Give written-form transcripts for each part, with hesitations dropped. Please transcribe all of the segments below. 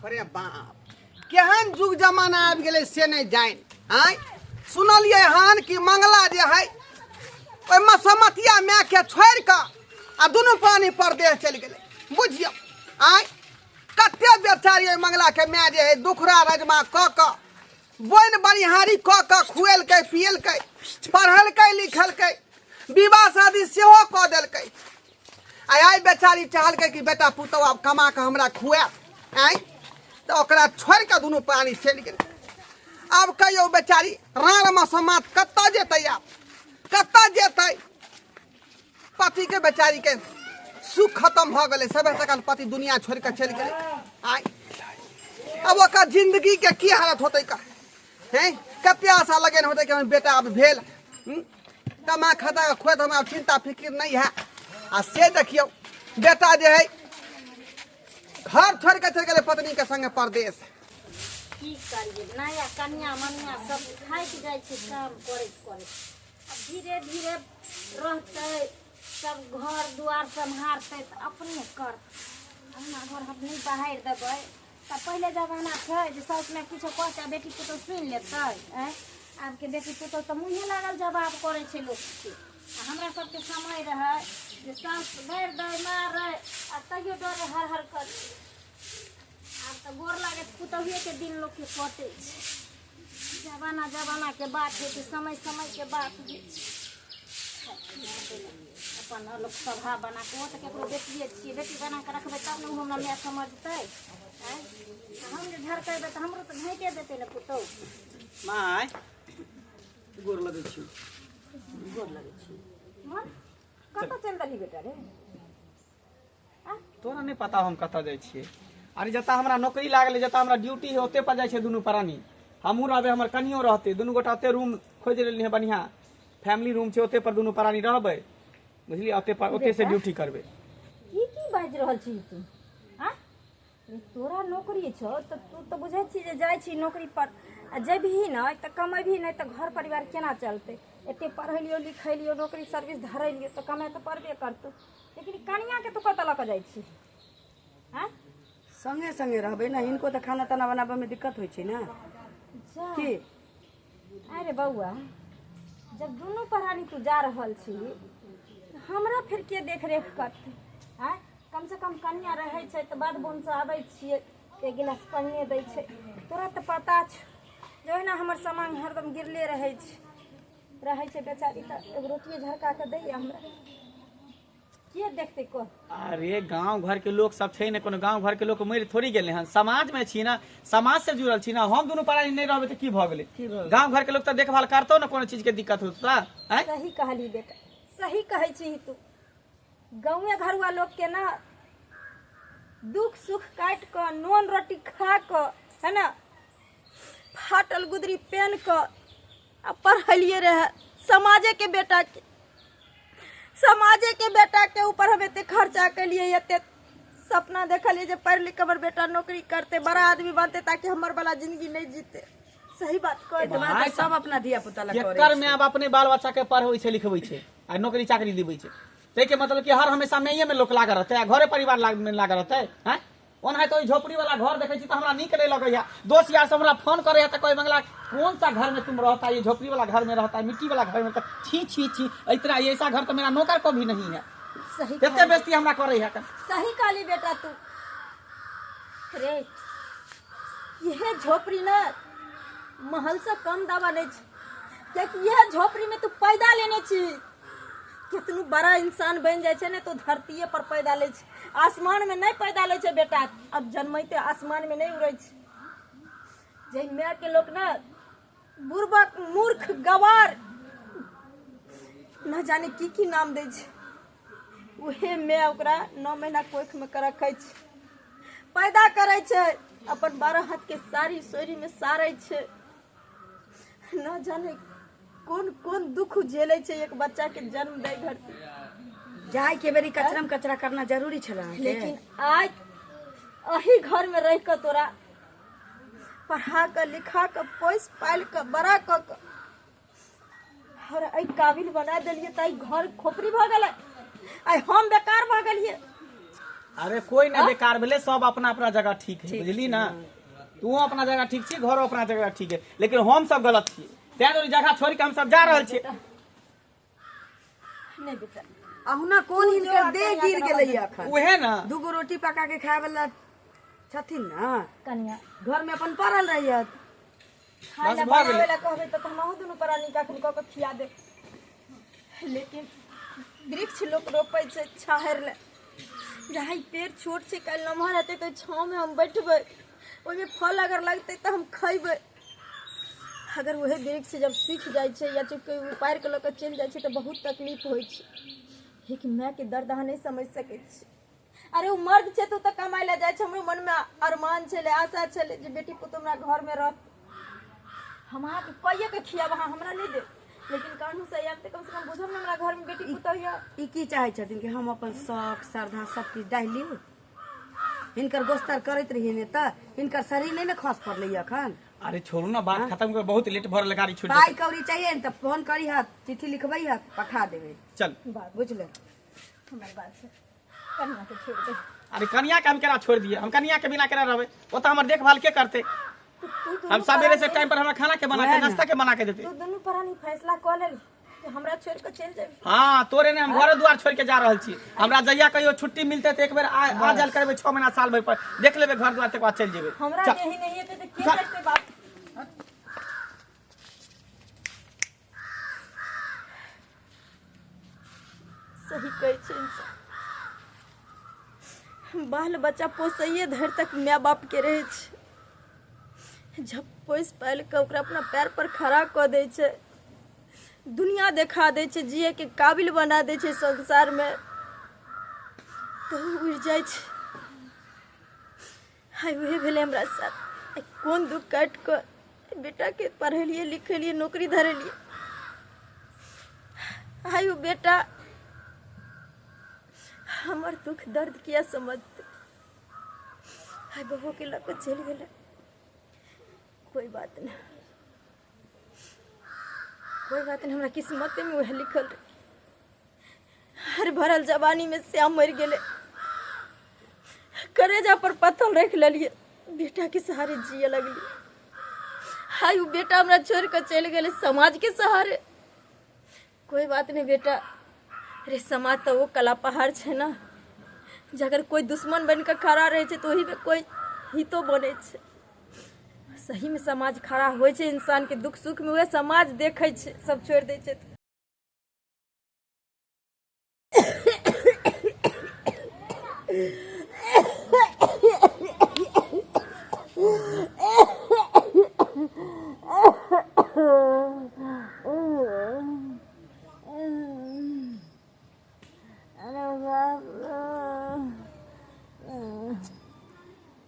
बाप रे बाप, केहन जुग जमाना आबि गेलै से नहि जानि। आँय, सुनलियै हन कि मंगला जे है ओहि मसमतिया मायके छोड़ि कऽ आ दुनू प्राणी परदेश चलि गेलै। बुझियौ, आँय, कते बेचारी ओहि मंगलाके माय जे है दुखड़ा रजमा कऽ कऽ बोनि बनिहारी कऽ कऽ खुएलकै पिएलकै, पढ़लकै लिखलकै, विवाह शादी सेहो कऽ देलकै। आ आइ बेचारी चाहलकै कि बेटा पुतहु आब कमा कऽ हमरा खुआएत, आँय, तऽ ओकरा छोड़ि कऽ दुनू प्राणी चलि गेलै। आब कहियौ बेचारी राणमे समात कतऽ जेतै? आब कतऽ जेतै? पतिके बेचारीके सुख खतम भऽ गेलै। सबे तखन पति दुनिया छोड़ि कऽ चलि गेलै। आँय, आब ओकर जिंदगीके की हालत होतै? का हैं, कते आशा लगेने होतै कि हमर बेटा आब भेल, कमा खटा कऽ खुआत, हमरा आब चिंता फिकिर नहीं है। आ से देखियौ बेटा जे है घर छोड़ि कऽ चलि गेलै पत्नीके संगे परदेश। की करियै, नया कनिया मनिया सब थाकि जाइ छै काम करैत करैत। आब धीरे धीरे रहतै, सब घर दुआर सम्हारतै तऽ अपने करतै। अंगना घर हम नहि बहारि देबै तऽ पहिले जमाना छै जे साउस माय किछो कहतै आ बेटी पुतहु सुनि लेतै? आँय, आबके बेटी पुतहु तऽ मुँहे लागल जवाब करै छै लोकके। आ हमरा सबके समय रहै जे साउस गारि दै मारै आ तैयो डरे हर हर करै। आब तऽ गोर लागैत पुतहुएके दिन लोकके कटै छै। जमाना जमानाके बात होइ छै, समय समयके बात होइ छै। अपन लोक सभा बना कऽ, ओ तऽ ककरो बेटिए छियै, बेटी बना कऽ रखबै तब ने ओ हमरा माय समझतै। आँय, हम जे झरकेबै तऽ हमरो तऽ झाँटे देतै ने पुतहु। माय, गोर लगै छी। गोर लगै छी। मन कतऽ चलि देलही बेटा रे? तोरा नहि पता हम कतऽ जाइ छियै? अरे जतऽ हमरा नौकरी लागल, जतऽ हमरा ड्यूटी है, ओते पर जाइ छै दुनू प्राणी। हमहूँ रहबै, हमर कनियो रहतै, दुनू गोटा ओते रूम खोजि लेलियै हँ, बढ़िआँ फैमिली रूम छै, ओते पर दुनू प्राणी रहबै, बुझलियै? ओते पर ओते से ड्यूटी करबै। की की बाजि रहल छी तू? आँ, तोरा नौकरी छौ तऽ तू तऽ बुझै छी जे जाइ छी नौकरी पर, आ जेबही नहि तऽ कमेबही नहि तऽ घर परिवार केना चलतै? एते पढ़ेलियौ लिखेलियौ, नौकरी सर्विस धरेलियौ तऽ कमाइ तऽ पड़बे करतौ। लेकिन कनियाके तू कतऽ लऽ कऽ जाइ छी? आँय, संगे संगे रहबै ने, हिनको तऽ खाना ताना बनाबऽमे दिक्कत होइ छै ने। जा की? अरे बौआ, जब दुनू प्राणी तू जा रहल छी तऽ हमरा फेर के देखरेख करतै? आँय, कमसँ कम कनिया रहै छै तऽ बाध बोनसँ आबै छियै तऽ एक गिलास पानिए दै छै। तोरा तऽ पता छौ जे ओहिना हमर सामान हरदम गिरले रहै छै, रहै छै बेचारी तऽ एगो रोटिए झरका कऽ दैया हमरा। के देखतै कह? अरे गांव घर के लोग सब छै ने, कोनो गांव घर के लोग मरि थोड़ी गेलै हन? समाज में छी ना, समाज से जुड़ल छी ना। हम दुनू प्राणी नहि रहबै तऽ की भऽ गेलै? गांव घर के लोग तऽ देखभाल करतौ ने, कोनो चीज के दिक्कत होतौ तऽ? आँय? सही कहली बेटा, सही कहै छी तू। गाँवे घरुआ लोकके ने दुख सुख काटि कऽ, नून रोटी खा कऽ, है ने, फाटल गुदरी पेन कऽ आ पढ़लियै रहए समाजेके बेटाके। समाजेके बेटाके ऊपर हम एते खर्चा केलियै, एते सपना देखलियै जे पढ़ि लिख कऽ हमर बेटा नौकरी करतै, बड़ा आदमी बनतै, ताकि हमर वाला जिंदगी नहि जीतै। सही बात कह। एतबा तऽ सब अपना धिया पुता लए करै केकर माय बाप अपने बाल बच्चा के पढ़बै छै लिखबै छै आ नौकरी चाकरी दिबै छै? ताहिके मतलब कि हर हमेशा माइए में लोक लागल रहतै आ घरे परिवार में लागल रहतै? हैं, ओनाहिते ओहि झोपड़ी वाला घर देखै छी तऽ हमरा नीक नहि लगैया। दोस्त यार सब हमरा फोन करे है तऽ कहै, मंगला कौन सा घर में तुम रहता है? ये झोपड़ी वाला घर में रहता है, मिट्टी वाला घर में रहता है। छी छी छी, इतना ऐसा घर तो मेरा नौकर को भी नहीं है। सही। एते बेइज्जती हमरा करे है। सही कहली बेटा तू। रे, यह झोपड़ी ना महल से कम दावा नहीं छै, कियाकि यह झोपड़ी में तू पैदा लेने छी। कितनो बड़ा इंसान बन जाइ छै ने तो धरतीये पर पैदा लै छै, आसमान में नहीं पैदा लै छै बेटा। अब जन्मैते आसमान में नहीं उड़ै छै। जै माय के लोक ना बुड़बक, मूर्ख, गवार, न जाने की की नाम दै छै, उहे माय ओकरा 9 महीना कोख में के रखै छै, पैदा करै छै, अपन 12 हाथ के साड़ी सोरी में सारै छै, न जाने कोन कोन दुख झेलै छै एक बच्चा के जन्म दै घर। जाय के बेरी कचरम कचरा करना जरूरी छल अहाँके। लेकिन आज अही घर में रह कऽ तोरा पढ़ा कऽ लिखा कऽ पोसि पालि कऽ बड़ा कऽ कऽ और एहि काबिल बना देलियै तऽ आइ घर खोपड़ी भऽ गेलै, आइ हम बेकार भऽ गेलियै। अरे कोई नहीं बेकार भेलै, सब अपना अपना जगह ठीक है, बुझली ना? तू अपना जगह ठीक छी, घरो अपना जगह ठीक है, लेकिन हम सब गलत छी, तें दुआरे जगह छोड़ के हम सब जा रहल छी। नहीं बेटा, अहुना कोन हिनकर देह गिर गेलै अखन? उहे ना, दूगो रोटी पका के खाए वाला छथिन ना, कनिया घर में अपन पड़ल रहियत। खाय ला बनावे ला कहबै त हमहु दुनू प्राणी कखन क के खिया देब, लेकिन वृक्ष लोक रोपै छै छाहरि ले, जहाँ ई पेड़ छोट छै काल्हि नमहर हेतै तऽ छाँवमे हम बैठबै, ओहिमे फल अगर लगतै तऽ हम खैबै। अगर वएह वृक्ष जब सूखि जाइ छै या कोइ उपाड़ि कऽ लऽ कऽ चलि जाइ छै तऽ बहुत तकलीफ होइ छै। लेकिन मायके दर्द अहाँ नहि समझि सकै छी। अरे ओ मर्द छै तऽ ओ तऽ कमाइ लए जाइ छै, हमरो मनमे अरमान छलै, आशा छलै जे बेटी पुतहु हमरा घरमे रहत, हम अहाँके कहिए के खियाब, अहाँ हमरा नहि देब, लेकिन कानून से आयब तऽ कमसँ कम बुझब ने हमरा घरमे बेटी पुतहु यऽ। ई की चाहै छथिन कि हम अपन शौक श्रद्धा सब किछु डाहि लिउ? हिनकर गोस्तर करैत रहियै ने तऽ हिनकर शरीर नहि ने खस पड़लै अखन। अरे छोड़ू ना, बात खत्म कर, बहुत लेट भर गाड़ी छूट। पाई कौड़ी चाहिए ने तऽ फोन करी हत, चिट्ठी लिखबै हत, पठा देबै। चल बुझले हमर बात छै, कनिया के छोड़ दे। अरे कनिया के हम केना छोड़ दिए? हम कनिया के बिना केना रहबै? ओतऽ हमर देखभाल के करतै? हम सवेरे से टाइम पर हमरा खाना के बना के नाश्ता के बना के देते। तू दुनू प्राणी फैसला कऽ लेली कि हमरा छोड़ के चलि जेबी? हाँ, तोरे ने हम घरे द्वार छोड़ के जा रहल छी। हमरा जहिया कहियो छुट्टी मिलते तऽ एक बेर आ जाल करबै, 6 महीना साल भरि पर देख लेबै घर द्वार, तकर बाद चलि जेबै। हमरा देही नहीं हेतै तऽ के देखतै बाप? सही कहै छै इंसान, बाल बच्चा पोसैये धरि तक माय बाप के रहै छै, जब पोसि पालि कऽ ओकरा अपना पैर पर खड़ा कऽ दै छै, दुनिया देखा दै छै, जियैके काबिल बना दै छै संसारमे, तऽ ओ उड़ि जाइ छै। आइ उएह भेलै हमरा साथ। आइ कोन दुःख काटि कऽ बेटाके पढ़ेलियै लिखेलियै, नौकरी धरेलियै, आइ ओ बेटा हमर दुःख दर्द किया समझतै? आइ बहूके लऽ कऽ चलि गेलै। कोई बात नहीं, कोई बात नहीं, हमरा किस्मते में वह लिखल रहे। हर भरल जवानी में श्याम मरि गेलै, करेजा पर पत्थर रख लेलिए, बेटा के सहारे जिए लगलिए। हाय ओ बेटा हमरा छोड़ के चलि गेलै समाज के सहारे। कोई बात नहीं बेटा, अरे समाज तो वो कला पहाड़ छै ना, जे अगर कोई दुश्मन बन के खड़ा रहे छै तो ओही में कोई हितो बनै छै। सही में समाज खड़ा होइ छै इंसान के दुख सुख में, वह समाज देखै छै, सब छोड़ि दै छै। अरे बाप रे,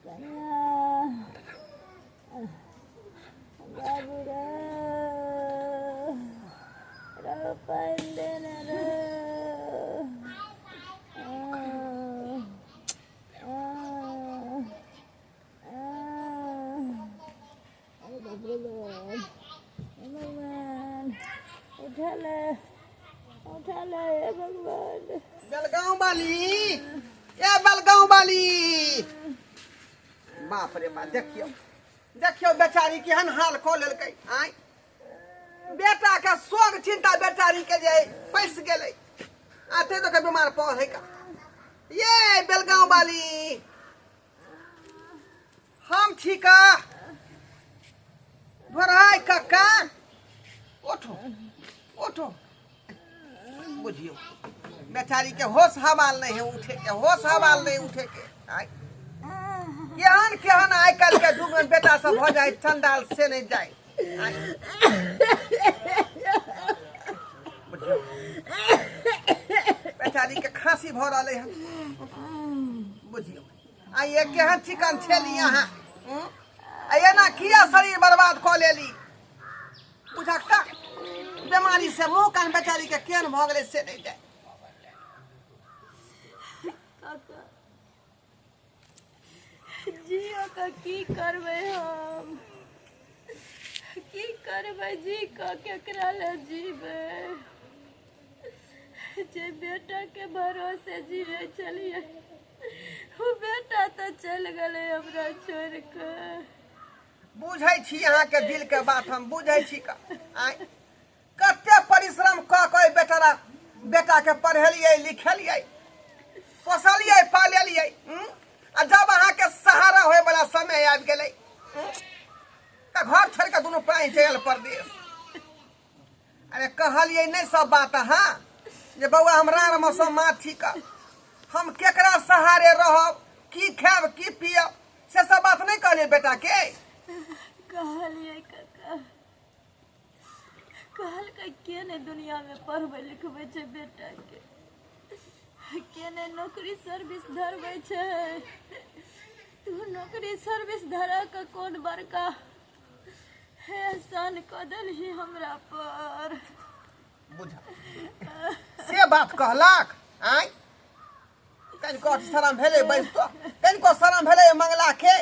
कनिया बाबू रे, रो पानि देने रे। अरे बाप रे बाप, भगवान उठा ले, उठा ले हे भगवान। बेलगांव वाली, ए बेलगांव वाली, बाप रे बाप, देखियौ देखियौ बेचारी केहन हाल कऽ लेलकै। आँय बेटा के शोक चिंता बेचारी के जे पैस गेलै, आ ते तो बीमार पड़ है का। ये बेलगांव वाली, हम ठीक भराय कक्का, उठो उठो। बुझियो बेचारी के होश हवाल नहीं है उठे के, होश हवाल नहीं उठे के। आय केहन केहन आइ काल्हि के युग में बेटा सब हो जाए चंडाल से नहीं जाए। आय बुझियो बेचारी के खांसी भ रहलै हन। बुझियो आ ये केहन चिकन छेली अहाँ, आ एना किया शरीर बर्बाद कऽ लेली? बुझक तऽ बीमारी से मुँह कान बेचारी के केहन भऽ गेलै से नहीं जाए। जियो के की करबै हम, की करबै जी कऽ, केकरा लए जीबै? जे बेटा के भरोसे जियै छलियै ओ बेटा तऽ चलि गेलै हमरा छोड़ि कऽ। बुझै छी अहाँके दिलके बात, हम बुझै छी। आँय, कते परिश्रम कऽ कऽ बेटारा बेटाके पढ़ेलियै, लिखेलियै, पोसलियै, पालेलियै, आ जब अहाँके सहारा होयवला समय आबि गेलै तऽ घर छोड़ि कऽ दुनू प्राणी चलि गेल परदेश। अरे कहलियै नहि सब बात अहाँ जे बौआ हमरा मौसम माँ ठीक, हम केकरा सहारे रहब, की खायब की पियब, से सब बात नहि कहलियै बेटाके? कहलियै काका, कहलकै के नहि दुनियामे पढ़बै लिखबै छै बेटाके, के नहि नौकरी सर्विस धरबै छै। तू नौकरी सर्विस धरा कऽ कोन बड़का एहसान कऽ देलही हमरा पर? बुझ से बात कहलक। आँय, कनिको अथी शरम भेलै? बैसतो कनिको शरम भेलै मंगला के?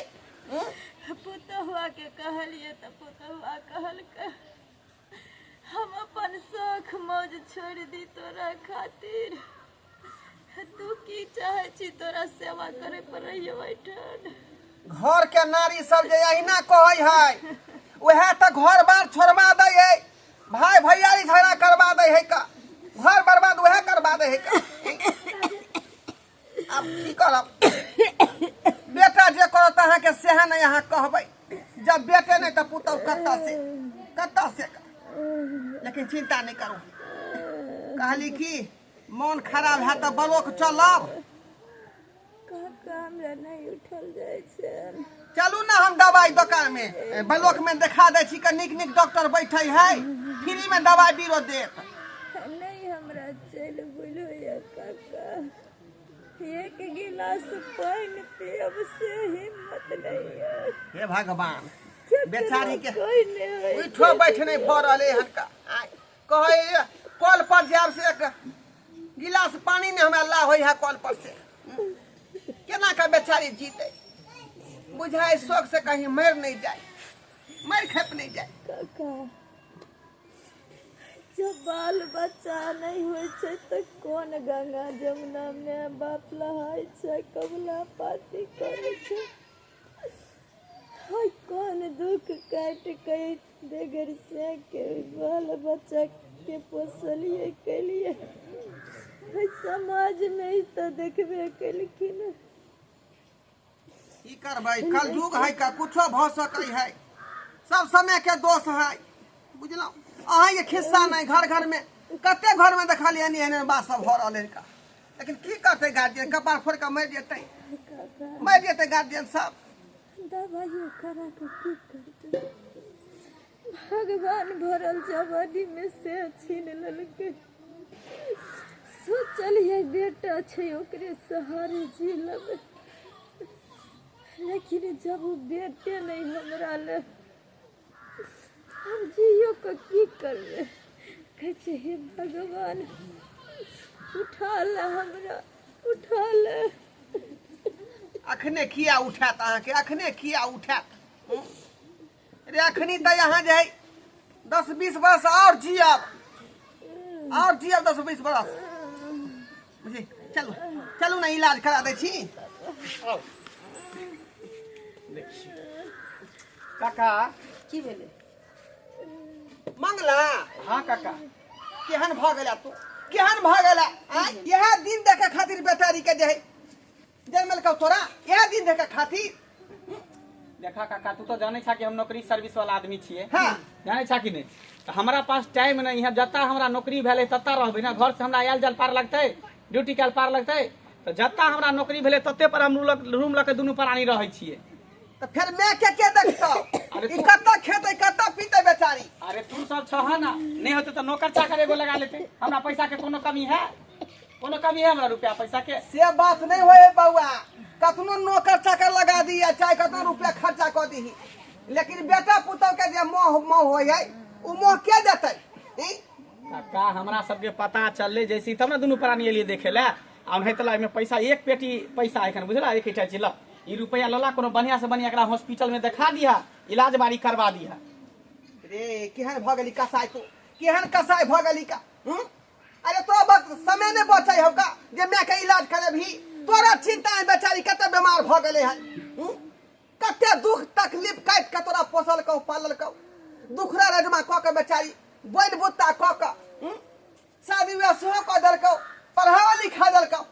पुतहुआ के कहलियै तऽ पुतहुआ कहलकै हम अपन शौख मौज छोड़ि दी तोरा खातिर? तू की चाहै छी, तोरा सेवा करे पर रहियो एहिठाम? घर के नारी सब जे अहिना कहै है, वएह तऽ घर बार छोड़बा दै है, भाई भैयारी झगड़ा करबा दै है, का घर बर्बाद वएह करबा दै है का। आब की करब? बेटा जे करत अहाँके सएह नहि अहाँ कहबै। जब बेटे नहि तऽ पुतहु कतऽ से, कतऽ से? लेकिन चिंता नहि करू। कहली कि मोन खराब है तऽ ब्लॉक चलब। काका, हमरा नहि उठल जाइ छै। चलू ने, हम दवाई दोकान में ब्लॉक में देखा दै छी कि नीक नीक डॉक्टर बैठे है, फ्री में दवाई बीरो देत। नहि, हमरा चलि बुलि होइए काका। एक गिलास पानि पियब से हिम्मत नहि यऽ। हे भगवान, बेचारी के कोइ नहि होइ। उठो बैठ नहि भऽ रहलै हन का। आँय, कहै कल पर जायब से एक गिलास पानी नहि हमरा ला होइ है कल पर से। केना के बेचारी जीते? बुझाइ शौक से कहीं मरि नहि जाय, मरि खेप नहि जाय। काका, जब बाल बच्चा नहि होइ छै तऽ कोन गंगा जमुना मे बाप नहाय छै, कबुला पाती करै छै? हाय, कोन दुख काटि के बेगर से के बाल बच्चा के पोसलिए केलिए। हाय, समाज मे ई तऽ देखबे केलखिन। की करबै, कलयुग है का, कुछो भऽ सकै है। सब समय के दोष है, बुझलहुँ? अहाँके खिस्सा नहि, घर घर में कते घर में देखलियै एहन एहन बात सब भऽ रहल है का। लेकिन की करतै गार्जियन? कपार फोड़ि कऽ मरि जेतै, मरि जेतै गार्जियन सब। दबाइयो करा के की करतै? भगवान भरल जवानी में से छीन लेलकै। सोचलियै बेटा छै, ओकरे सहारे जी लेबै, लेकिन जब ओ बेटे नहि हमरा ले, हम जियो के की करबै? कहै छै हे भगवान, उठा ले हमरा, उठा ले। अखने किया उठायत अहाँके? अखने किया उठायत? हूँ? रे, अखनी तऽ यहाँ जे है 10-20 वर्ष और जियब, और जियब 10-20 बरस। बुझली? चलू, चलू ने, इलाज करा दै छी। आउ काका। की भेलै? मंगला। हाँ काका। केहन भऽ गेला तू, केहन भऽ गेला? आँय, इएह दिन देखे खातिर बेचारी के जे है जन्मेलकौ तोरा, इएह दिन देखे खातिर? देखा काका, तू तो जाने छा कि हम नौकरी सर्विस वाला आदमी छियै। हाँ। जाने छा कि नहीं? तऽ हमरा पास टाइम नहीं है। जत्ता हमरा नौकरी भेलै तत्ता रहबै ना। घर से हमरा आयल जायल पार लगतै, ड्यूटी कयल पार लगतै? तऽ जत्ता हमरा नौकरी भेलै तते पर हम रूम लऽ के दुनू प्राणी रहै छियै। तऽ फेर माय के के देखतौ? अरे ई कतऽ खेतै, कतऽ पीतै बेचारी? अरे तू सब छह ना, नहीं होते तऽ नौकर चाकर एगो लगा लेते। हमरा पैसा के कोनो कमी है? कोनो कमी है हमरा रुपया पैसा के? से बात नहीं होए बउआ। कतनो नौकर चाकर लगा दी या चाहे कतनो रुपया खर्चा कऽ दीही, लेकिन बेटा पुतोह के जे मोह मोह होइ है, ओ मोह के देतै ई? काका, हमरा सबके पता चलले जैसे तब ने दुनू प्राणी एलियै देखे ले। आ नहीं तऽ एहिमे पैसा एक पेटी पैसा एखन, बुझला? एक इटा ल, ई रुपया लला, कोनो बढ़िया से बढ़िया एकरा हॉस्पिटल में देखा दिहा, इलाज बारी करवा दिहा। रे, केहन भऽ गेली कसाई तू, केहन कसाई भऽ गेली का, हूँ? अरे तो वक्त समय नहीं बचे हौ का जे माय के इलाज करेबही? तोरा चिंता है बेचारी कते बीमार भ गेलै हन, हूं? कते दुख तकलीफ काटि के तोरा पोसलकौ पाललकौ, दुखरा रजमा कऽ के बेचारी बोनि बुत्ता कऽ के, हूं? शादी विवाह सेहो कऽ देलकौ, पढ़ाओ लिखा देलकौ,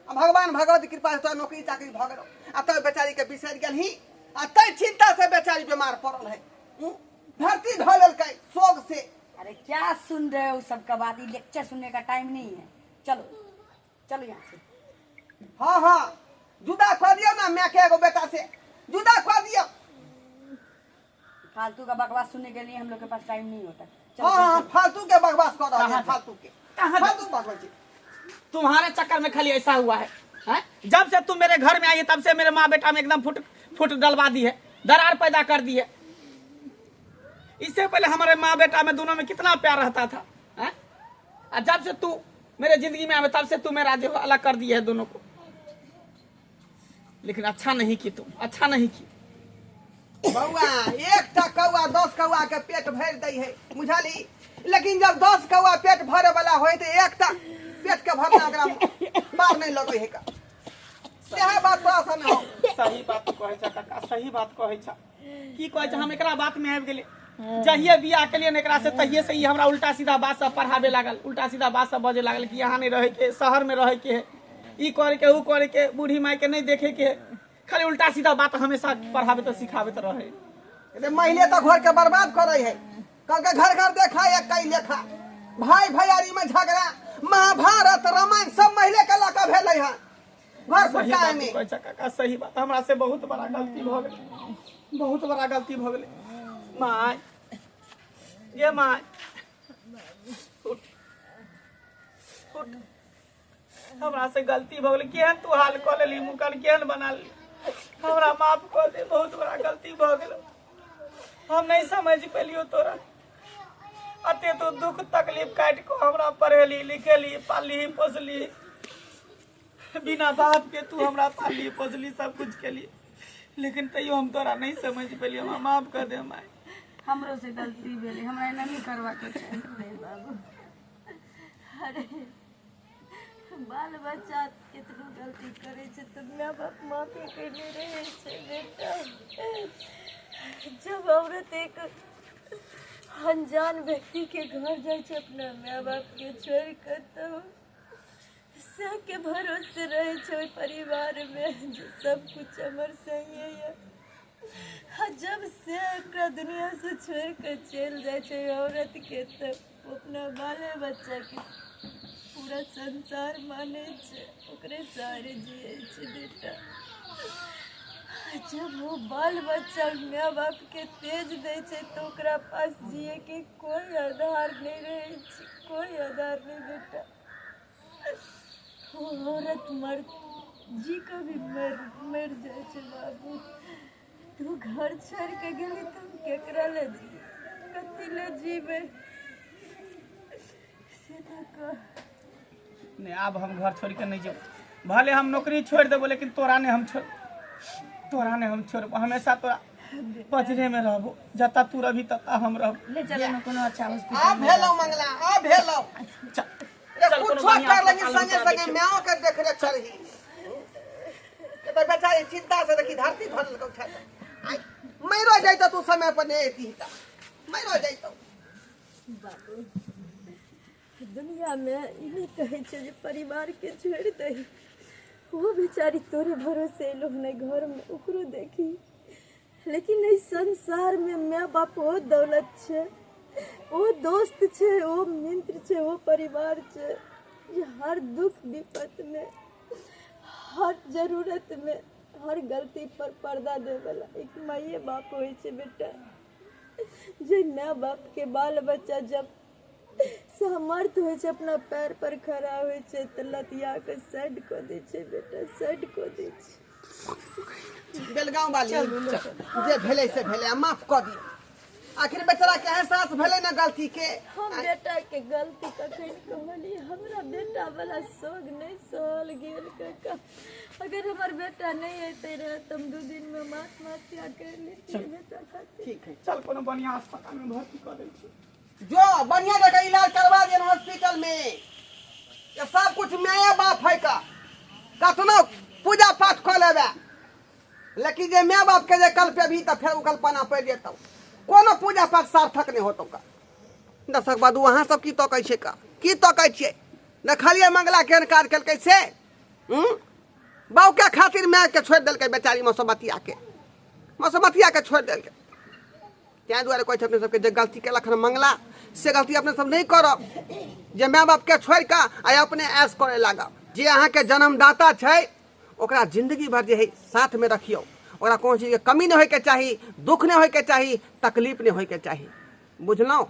आ भगवान भगवती कृपा से तोरा नौकरी चाकरी भऽ गेलौ, आ तब बेचारी के बिसरि गेलही, आ तै चिंता से बेचारी बीमार पड़ल है, हूं? धरती धऽ लेलकै शोक से। अरे क्या सुन रहे हो सबका बात, ये लेक्चर सुनने का टाइम नहीं है, चलो चलो यहाँ से। हाँ हाँ जुदा कऽ दियौ ना माय के एगो बेटा से, जुदा कऽ दियौ। फालतू का बकवास सुनने के लिए हम लोग के पास टाइम नहीं होता। चलो, हाँ चलो, हाँ चलो। फालतू के बकवास कर रहा है, फालतू के कहाँ फालतू बकवास छी। तुम्हारे चक्कर में खाली ऐसा हुआ है, हैं? जब से तुम मेरे घर में आई है तब से मेरे माँ बेटा में एकदम फुट फुट डलवा दी है, दरार पैदा कर दी है। इससे पहले हमारे माँ बेटा में दोनों में कितना प्यार रहता था, हैं? और जब से तू मेरे जिंदगी में आवे तब से तू मेरा जो अलग कर दिया है दोनों को। लेकिन अच्छा नहीं की तुम, अच्छा नहीं की। बउआ एकटा कौआ 10 कौआ के पेट भरि दै है, बुझली? लेकिन जब 10 कौआ पेट भरे वाला होय तो एकटा पेट के भरना ओकरा पार नहीं लगै है का। सएह बात तोरा संगे हो। सही बात कहै छ काका, सही बात कहै छ। की कहै छ, हम एकरा बात में आबि गेलै। जहिए बियाह केलियै ने एकरा से तहिए से ई हमरा उल्टा सीधा बात सब पढ़ाबे लागल, उल्टा सीधा बात सब बजे लागल कि यहाँ नहीं रहे के, शहर में रहे के है, ई करे के ऊ करे के, बूढ़ी माई के नहीं देखे के है, खाली उल्टा सीधा बात हमेशा पढ़ाबे तो सिखाबे तो रहे। अरे महिले तो घर के बर्बाद करे है, कहलकै घर घर देखा एक कई लेखा, भाई भैयारी में झगड़ा, महाभारत रामायण सब महिले के लऽ कऽ भेलै हन घर सही फुटका बात में। कहै छ काका, सही बात, हमरा से बहुत बड़ा गलती भऽ गेलै, बहुत बड़ा गलती भऽ गेलै। My गे my, उठ उठ, हमरा से गलती भऽ गेलै। केहन तू हाल कऽ लेली मुकन, केहन बना लेली, हमरा माफ कऽ दे, बहुत बड़ा गलती भऽ गेल, हम नहीं समझ पेलियो तोरा। अते तू दुख तकलीफ काटि कऽ हमरा पढ़ेली लिखेली पालली पोसली, बिना बाप के तू हमरा पालली पोसली सब कुछ केली, लेकिन तैयो हम तोरा नहीं समझ पेलियो, हमरा माफ कऽ दे माय। हमरो से गलती भेलै, हमरा एना नहीं करवा के चाही। बाबू अरे बाल बच्चा केतनो गलती करे छै तऽ माय बाप माफी करने रहे छै बेटा। जब औरत एक अनजान व्यक्ति के घर जाइ छै अपना माय बाप के छोड़ि कऽ, तऽ सबके भरोसे रहे छै ओहि परिवार में जे सब कुछ हमर सही है। आ जब से ओकरा दुनिया से छोड़ि कऽ चलि जाइ छै औरत के, तऽ ओ अपना बाले बच्चा के पूरा संसार मानै छै, ओकरे सहारे जियै छै बेटा। आ जब वो बाल बच्चा माय बाप के तेज दै छै तऽ ओकरा पास जियै के कोई आधार नहि रहै छै, कोई आधार नहि बेटा। वो औरत मर जी कऽ भी मर मरि जाइ छै बाबू। तू घर छोड़ि कऽ गेली तऽ हम केकरा लए जीबै, कथी लए जीबै से तऽ कह। नहीं आब हम घर छोड़ के नहीं जेब, भले हम नौकरी छोड़ देबो लेकिन तोरा नहीं हम छोड़, तोरा नहीं हम छोड़बो, हमेशा तोरा पजरे में रहबो, जता तू रही तता हम रहबो। ले चलो ना कोनो अच्छा हॉस्पिटल। आब भेलौ मंगला, आब भेलौ। चल रे चल, कोनो कुछो बढ़िआँ कर लगी, अस्पताल में संगे तोरा संगे देखियौ। मायो के देख रेख करही। तऽ बेचारी चिंता से देखी धरती धरल कऽ उठा आइ मरो जैतौ तू समय पर नहीं एती तऽ मरो जैतौ। बाबू दुनिया में ई नहि कहै छै जे परिवार के छोड़ि दही, वो बेचारी तोरे भरोसे एलो हन घर में, ओकरो देखी। लेकिन एहि संसार में माय बाप ओ दौलत छै, ओ दोस्त छै, ओ मित्र छै, ओ परिवार छै जे हर दुख विपत में, हर जरूरत में, हर गलती पर पर्दा देवला एक माइए बाप होइ छै बेटा। जे माय बाप के बाल बच्चा जब सामर्थ होइ छै अपना पैर पर खड़ा होइ छै तऽ लतिया के साइड कऽ दै छै बेटा, साइड कऽ दै छै। बेलगांव वाली जे भेलै से भेलै, आ माफ कऽ दियौ। आखिर बेचारा के एहसास भेलै ना गलती के। हम बेटा के गलती कखन कहलियै, हमरा बेटा वाला सोग नहि सहल गेल काका। अगर हमर बेटा नहि अयतै रहे तऽ हम 2 दिन में आत्महत्या कर लेतियै बेटा खातिर। ठीक है चल कोनो बढ़िया अस्पताल में भर्ती कऽ दै छी। जो बढ़िया जगह इलाज करवा दियन हॉस्पिटल में, ये सब कुछ माये बाप है का। कतनो पूजा पाठ कऽ लेबै, लेकिन जे माय बाप के जे कल्पेबही तऽ फेर ओ कल्पना पड़ि जेतौ, कोनो पूजा पाठ सार्थक नहि होतौ। का दर्शक बाबू, अहाँ सब की तकै छियै? का की तकै छियै? देखलियै मंगला केहन काज केलकै से? बाबूके खातिर मायके छोड़ि देलकै बेचारी, मसोमतियाके, मसोमतियाके छोड़ि देलकै। ताहि दुआरे कहै छै अपने सबके, जे गलती केलक हन मंगला, से गलती अपने सब नहि करब जे माय बापके छोड़ि कऽ आ अपने ऐश करे लागब। जे अहाँके जन्मदाता छै, ओकरा जिंदगी भर जे है साथमे रखियौ। ओकरा कोनो चीजके कमी नहि होइके चाही, दुख नहि होइके चाही, तकलीफ नहि होइके चाही। बुझलहुँ?